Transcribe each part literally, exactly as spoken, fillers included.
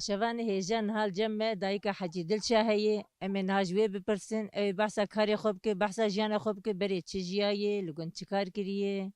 Şevanê hêja niha li cem me dayika Hecî Dilşa heye. Em ê niha ji wê bipirsin. Ew ê behsa karê xwe bike, behsa jiyana xwe bike. Berê çi jiyayê, li gund çi kar kiriye?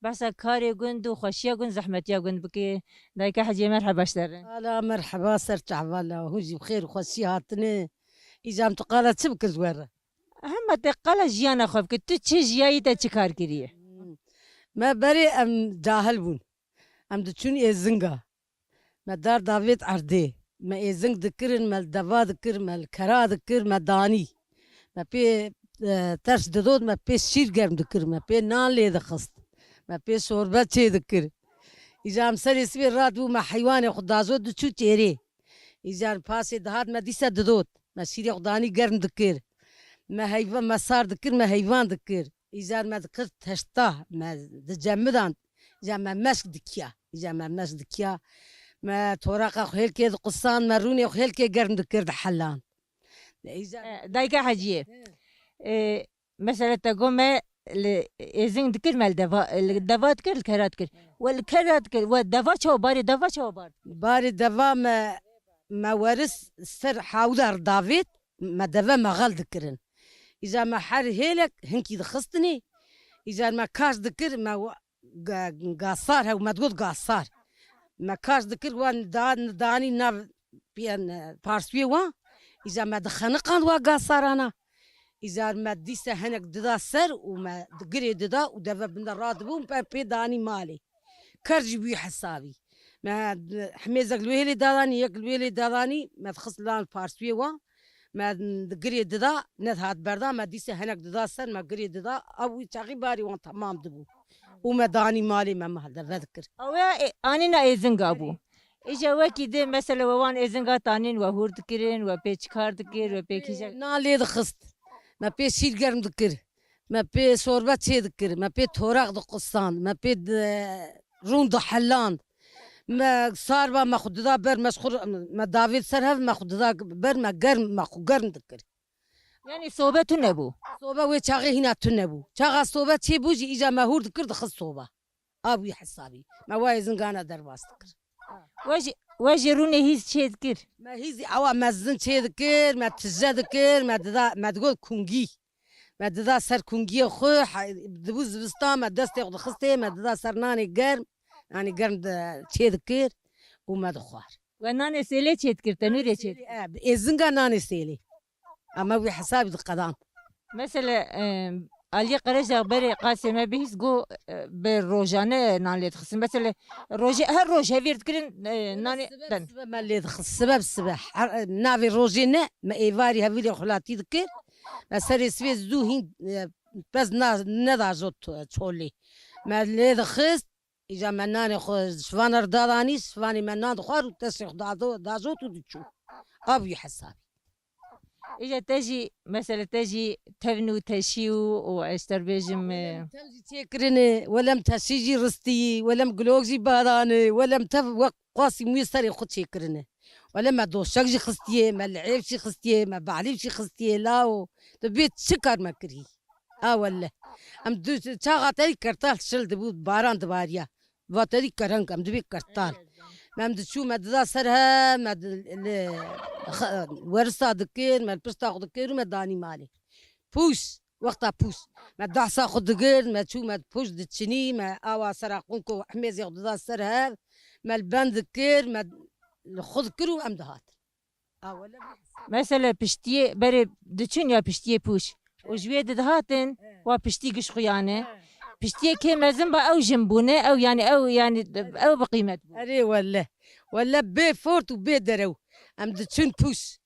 Behsa karê gund û xweşiya gund, zehmetiya gund bike. Dayika Hecî, merheba ji te re. Ala merheba, ser çava la. Hûn jî bi xêr û xweşî hatine. Îca em tu qala çi bikin ji we re? Hema te qala jiyana xwe bike. Tu çi jiyayî, te çi kar kiriye? Hmm. Me berê em cahil bûn. Em diçûn êzinga. Me dar davêt erdê. Me êzing dikirin, me li deva dikir, me li kera dikir, me danî. Me pê, e, ters didot, me pê şîr germ dikir, me pê nan lê dixist. Me pê şorbe çê dikir. Îca em serê sibê radibû, me heywanê xwe dazot diçû çêrê. Îca pasê dihat me dîse didot. Me şîrê xwe danî germ dikir. Me heyva-, me sar dikir, me heyvan dikir. Îcar me dikir teşta, me dicemidan, îcar me meşk dikiya, îcar me meşk dikiya. Me toraqa xwe hêlkê diqusan, me rûnê xwe hêlkê germ dikir, dihelan. Îcar E, dayika Heciyê. He. E, mesela te got me li êzing dikir, me li deva, li deva dikir, li kera dikir. He. We li kera dikir, we deva çawa, barê deva çawa bar? Barê deva me, me weris ser hawda davêt, me deve me xel dikirin. Îcar me her hêlek hinkî dixistinê. Îcar me kaş dikir, me wa-, ga-, gasar hew, me digot gasar. Me kaş dikir, wan da-, danî nav piyen, e, parsûyê wan. Îcar me dixeniqand wa gasarana. Îcar me dîse hinek dida ser û me di girê dida û deve bin de radibû, me pê danî malê. Ker jî bûyî hesabî. Me hemêzek li wê hêlê dadanî, yek li wê hêlê dadanî, me dixist lan parsûyê wan. Me di girê dida, nedihat berdan, me dîse hinek dida ser, me girê dida, ew wî çaxî barî wan temam dibû. Û me danî malê, me meh deve dikir. Ew ya, e, anîna êzinga bû. Îja wekî di, mesela we wan êzinga tanîn, we hûr dikirin, we pê çi kar dikir, we pê kîja- Nan lê dixist. Me pê şîr germ dikir. Me pê şorbe çê dikir, me pê toraq diqusand, me pê di-, rûn diheland. Me sarba me xwe dida ber, me ji xwe, me davêt ser hev, me xwe dida ber, me germ, me xwe germ dikir. Yanî sobe tune bû? Sobe wê çaxê hîna tune bû. Çaxa sobe çê bû jî îca me hûr dikir, dixist soba. A wî hesabî. Me wayê zingana derbas dikir. We jî, we jî rûnê hîz çê dikir? Me hîzî ewa mezin çê dikir, me tije dikir, me dida, me digot kungî. Me dida ser kungiyê xwe, he-, dibû zivistan, me destê xwe dixistê, me dida ser nanê germ, nanê germ de çê dikir û me dixwar. We nanê sêlê çê dikir, tenûrê çê dikir? E, êzinga nanê sêlê. Em wî hesabî diqedan. Mesela, e, Aliyê Qereca berê qasê me bihîst got, e, bi rojane nan lê dixistin. Mesela rojê, her roj hevîr dikirin, e, nanê sibe, den. Sibe me lê dixist, sibe bi sibe. Her, e, navê rojê ne, me êvarî hevîrê xulatî dikir. Me serê sibê zû hîn, e, pez na-, nedajot, e, çolê. Me lê dixist, Îca me nanê xwe ji van re dadanî, ji vanê me nan dixwar û destê xwe dado-, dajot û diçû. A bûyî hesabî. Îca te jî, mesela te jî tevn û teşî û, û ez ter bêjim, e, Welem tev jî çêkirine, welem teşî jî ristiyî, welem gilok jî badane, welem tev wek qasî mûyê serê xwe çêkirine. Welem me doşek jî xistiyê, me lihêf jî xistiyê, me bahlîf jî xistiyê, lawo. Tu bê çi kar me kirî? A welle. Em du çaxa te dî kertal şil dibû, baran dibariya. Va te dî kereng, em dibê kertal. Em diçû, me dida ser he, me di-, li, xe-, werisa dikir, me li pişta xwe dikir û me danî malê. Pûs, wexta pûs. Me dahsa xwe digir, me çû, me pûs diçinî, me awa sera qûnko hemêzê xwe dida ser he, me li bend dikir, me li xwe dikir û em dihatin. A, wele bî. Mesela piştiyê berê diçûn ya piştiyê pûş. Û ji wê didihatin, He. wa piştî giş xuyane. He. Piştiyê kê mezin ba ew jin bûne, ew yani ew yani ew bi qîmet bû. Erê wele. Wele bê fort û bê derew. Em diçûn pûş.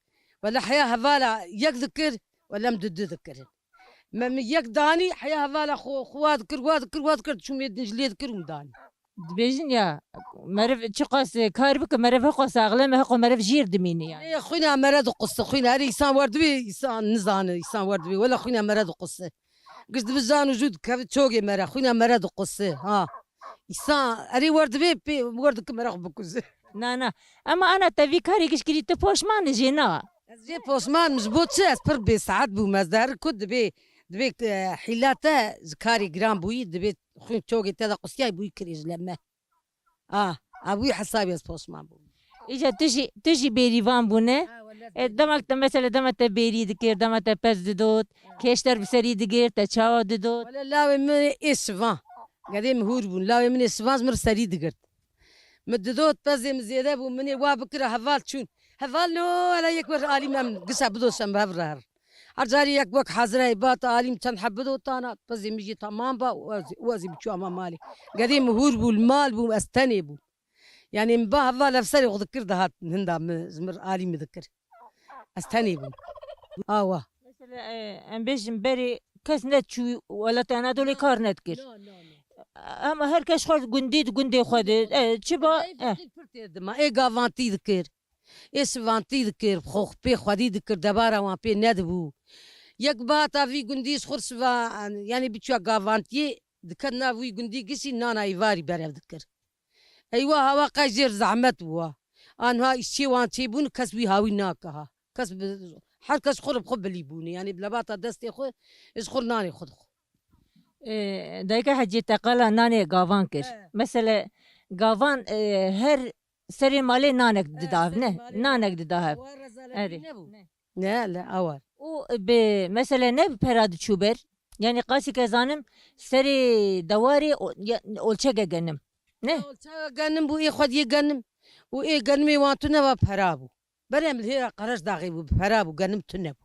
Wele heya hevala yek dikir, wele em di du dikirin. Me min yek danî, heya hevala xwe, xwe wa dikir, wa dikir, wa dikir, diçûm yê din ji lê dikir û min danî. Dibêjin ya, meriv çiqas kar bike, meriv hiqo saxlem e, hiqo meriv jîr dimîne yani. Ê, xwîna mere diquse, xwîna her îsan werdibê, îsan nizane, îsan werdibê. Wela xwîna mere diquse. Giş dibi zan û jû dikeve çogê mere, xwîna mere diquse. Ha. Îsan erê werdibê, pê werdike mere xwe bikuse. Na, na. Ema ana te vî karê giş kirî, tu poşman e jê na? Ez jê poşman im, ji bo çi? Ez pir bêsaet bûm. Ez derik ku dibê, dibê, e, hîla te ji karê giran bûyî, dibê xwîn çogê te de qusiyay bûyî kirê ji leme. A, a bûyî hesabî ez poşman bûm. Îca tu jî, tu jî bêrîvan bûne. Ha, wele E, demek te, mesela, dema te bêrî dikir, dema te pez didot, Ha. kêşter bi serî digir, te çawa didot? Wele lawê min ê sivan. Gedê min hûr bûn. Lawê min ê sivan ji min serî digirt. Min didot, pezê min zêde bû, min ê wa bikira heval çûn. Heval no, hele yek wer alî me, em gisa bidoşem bi hev re her. Her carî yek wek hazireyê bata alî min çend heb bidotana, pezê min jî tamam ba, û ez, û ez ê biçû ama malê. Gedê min hûr bû, li mal bû, ez tenê bûm. Yanî min ba heval ev serê xwe dikir dihat hinda min, ji min alî min dikir. Ez tenê bûm. Awa. Mesela, e, em bêjin berê kes neçû welatê Anadolê kar nedikir. No, no, no. Ama her kes xwe gundî di gundê xwe de. E, çi ba? Ê, e. Pir tê dima. Ê gavantî dikir. Ê sivantî dikir. Xwe pê xwedî dikir. Debara wan pê nedibû. Yek bihata vî gundî ji xwe siva, yanî biçûya gavantiyê diket nav wî gundî gişî nana êvarî berev dikir. Eywa hawa qey jêr zehmet bû wa. Anha îşçê wan çêbûn kes wî hawî nake ha. Kes bi, her kes xwe bi xwe bilî bûne. Yanî bi lebata destê xwe, ji xwe nanê xwe dixwe. Ê, dayika Hecî te qala nanê gavan kir. He. Mesele gavan, e, her serê malê nanek He, dida hev, serê ne? malê Nanek dida hev. Wa rezaletî Erê. nebû. Ne. Ne, le, awar. Û bi, mesele ne bi pera diçû ber? Yanî qasî ke zanim serê dewarê o-, ya, olçege genim. Ne? Olçege genim bû, ê xwediyê genim. Û ê genimê wan tune va pera bû. Berê em li hêra Qereş daxê bû, bi pera bû, genim tune bû.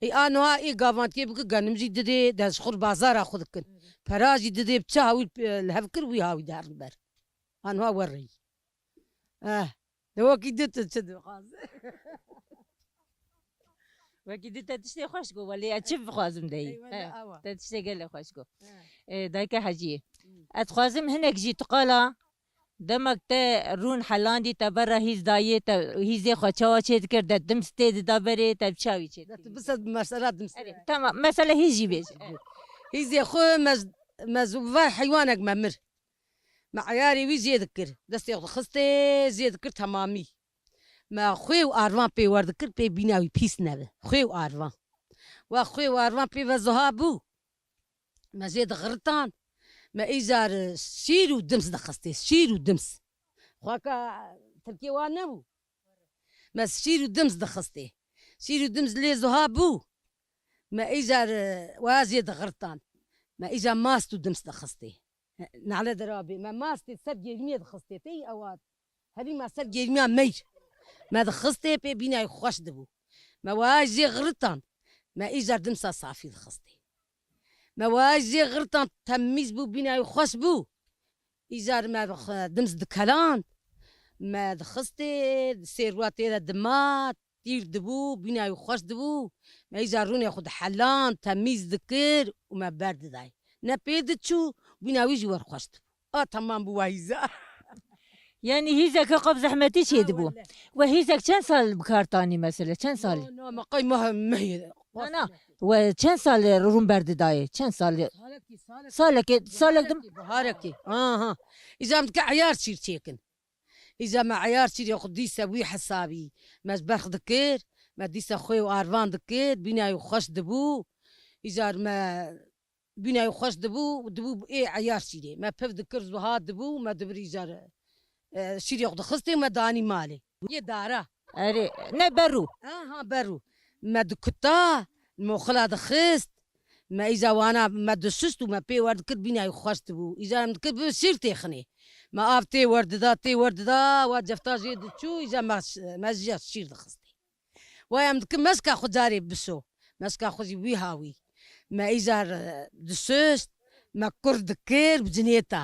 Ê a niha ê gavantiyê bike genim jî didê, de ji xwe bazara xwe dikin. Pera jî didê, bi çi hawî, e, li hev kir, wî hawî derin ber. A niha wereyî. Eh, de wekî di tu çi dixwazî? Wekî di te tiştê xweş got, welê ez çi bixwazim deyî. Ey, wele He, awa. Te tiştê gelê xweş got. He. Ê, dayika Heciyê. Hmm. Ez dixwazim hinek jî tu qala demek te rûn helandî te berra hîz dayê, te hîzê xwe çawa çê dikir, de dims tê dida berê, te bi çawî çê De dikir? tu bise mesela dimsire. Erê, tamam, mesela hîz jî bêje. Hîzê xwe mez, mez ve heywanek me mir. Me eyarê wî jê dikir. Destê xwe dixistê, jê dikir temamî. Me xwê û arvan pê wer dikir, pê bîna wî pîs nebe. Xwê û arvan. Wa xwê û arvan pê ve zuha bû. Me jê dixiritan. Me îcar şîr û dims dixistê. Şîr û dims. Xwaka tirkê wan nebû. Me şîr û dims dixistê. Şîr û dims lê zuha bû. Me îcar wa jê dixiritan. Me îcar mast û dims dixistê. Nale derabê. Me mastê ser gêrmiyê dixistê. Tey ewa herî me ser gêrmiya meyr. Me dixistê pê bînayê xweş dibû. Me wayay jê xiritan. Me îcar dimsa safî dixistê. Me wayay jê xiritan temîz bû, bînayê xweş bû. Îcar me xwe dims dikeland. Me dixistê, sêrwa tê de dimat. Tîr dibû, bîna wî xweş dibû. Me îcar rûnê xwe dihelan, temîz dikir û me berdiday. Ne pê diçû, bîna wî jî wer xweş dibû. A temam bû wa hîza. Yanî hîzeke qab zehmetî çê Ha, dibû. wele. We hîzek çend sal bi kar tanî mesele? Çend salî? No, no, me qey meh, meh. Na, na. We çend salî rûn berdidayê? Çend salî? Salekî, salekî. Salekê, salek dim- Biharekî, biharekî. Aha. Îcar em dike eyar çîr çêkin. Îca me eyar çîrê xwe dîse wî hesabî. Me ji berx dikir, me dîse xwê û arvan dikir, bînayê xweş dibû. Îcar me bînayê xweş dibû, dibû ê eyar çîrê. Me piv dikir zuha dibû, me dibir îcar, e, şîrê xwe dixistê, me danî malê. Yê dara. Erê, ne berû. Aha, berû. Me dikuta, moxila dixist, me îca wana me dişist û me pê wer dikir bînayê xweş dibû. Îca em dikir bi şîr têxinê. Me av tê wer dida, tê wer dida, wa cefta jê diçû, îca me, me ji ya şîr dixistê. Wa em dikir meşka xwe carê bişo. Meşka xwe jî wî hawî. Me îcar, e, dişist, me kur dikir bi cinêta.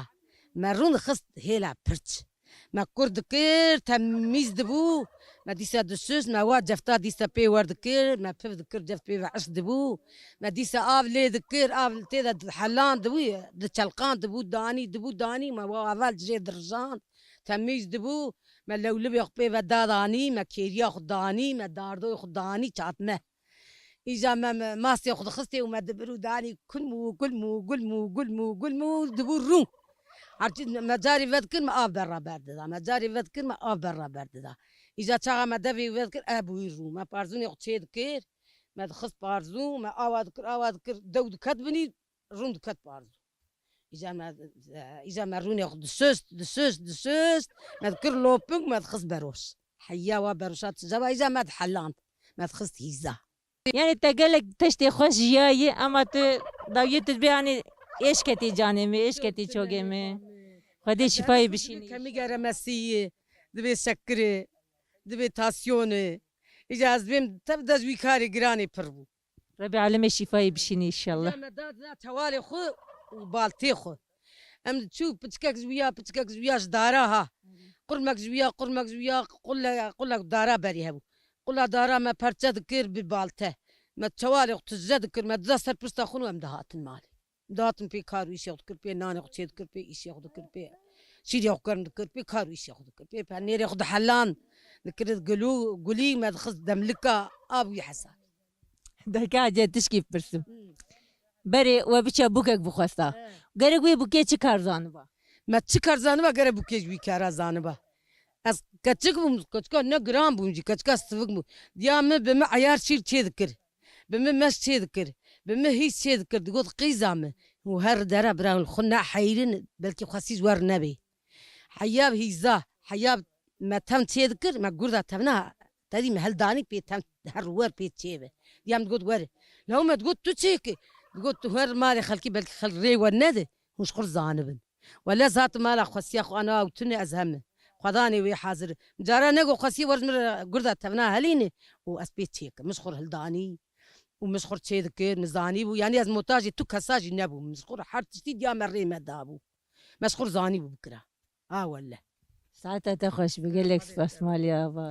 Me rûn dixist hêla pirç. Me kur dikir, temîz dibû. Me dîsa dişist, me wa cefta dîsa pê wer dikir, me piv dikir, ceft pê ve eşq dibû. Me dîsa av lê dikir, av tê de helan dibû, diçelqan dibû, danî dibû, danî, me wa aval jê dirijand, temîz dibû. Me lewlibê xwe pê ve dadanî, me kêriya xwe danî, me dardoyê xwe danî, çatme. Îca me, me mastê xwe dixistê û me dibir û danî kulm û kulm û kulm û kulm û kulm û dibû rû. Herçî me carî vedikir, me av berra berdida. Me carî vedikir, me av berra berdida. Îca çaxa me devê vedikir, e bûyî rû. Me parzûnê xwe çê dikir, me dixist parzû, me awa dikir, awa dikir, dew diket binî, rûn diket parzû. Îca me, îca me rûnê xwe disust, disust, disust. Me dikir loping, me dixist beroş. Heya wa beroşa tije va, îca me diheland. Me dixist hîza. Yani te gelek tiştê xweş jiyayî, ama tu dawiyê tu dibê, hani êş ketî canê min, êş ketî çogê min. Xwedê şîfayê bişînî. Kemî geremesiyê, dibê şekirê, dibê tasyonê. Îca ez dibêm tev dest wî karê giranê pir bû. Rebî alemê şîfayê bişînî înşallah. Ya me da, da tewalê xwe û baltê xwe. Em çû piçkek ji wiya, piçkek ji wiya ji dara ha. Qurmek ji wiya, qurmek ji wiya, qule, qulek dara berî hebû. Qula dara me perçe dikir bi balte. Me tewalê xwe tije dikir, me dida ser pişta xwe û em dihatin malê. Dihatin pê kar û îşê xwe dikir, pê nanê xwe çê dikir, pê îşê xwe dikir, pê şîrê xwe germ dikir, pê kar û îşê xwe dikir, pê penêrê xwe dihelan, dikir gulû, gulî me dixist demlika, a bûyî hesab. Deke, ez ê tişkî bipirsim. Hmm. Berê we biçe bûkek bixwesta. He. Gerek wê bûkê çi kar zaniba? Me çi kar zaniba, gerek bûkê ji wî kara zaniba. Ez keçik bûm, keçika ne giran bûm jî, keçika sivik bûm. Diya min bi min eyar şîr çê dikir. Bi min meş çê dikir. Bi min hîs çê dikir. Digot qîza min. Û her dere bira xwe neheyrin, belkî xwesî ji wer nebê. Heya hîza, heya me tev çê dikir, me gurda tevna, tedî me hildanî pê tev her wer pê çê be. Diya min digot were. Lew me digot tu çê ki. Digot tu her malê xelkî belkî xelk rê we nedi, hûn ji xwe zanibin. Wele ez hatim mala xwesiya xwe ana ew tune ez heme. Xwedanê wê hazir. Cara nego xwesiye wer ji min re gurda tevna helîne û ez pê çê kim. Min ji xwe hildanî û min ji xwe çê dikir, min zanî bû. Yanî ez mutajê tu kesa jî nebûm. Min ji xwe her tiştî diya me rê me dabû. Me ji xwe zanî bû bikira. A wele. Saeta te xweş bi, gelek spas malê ava.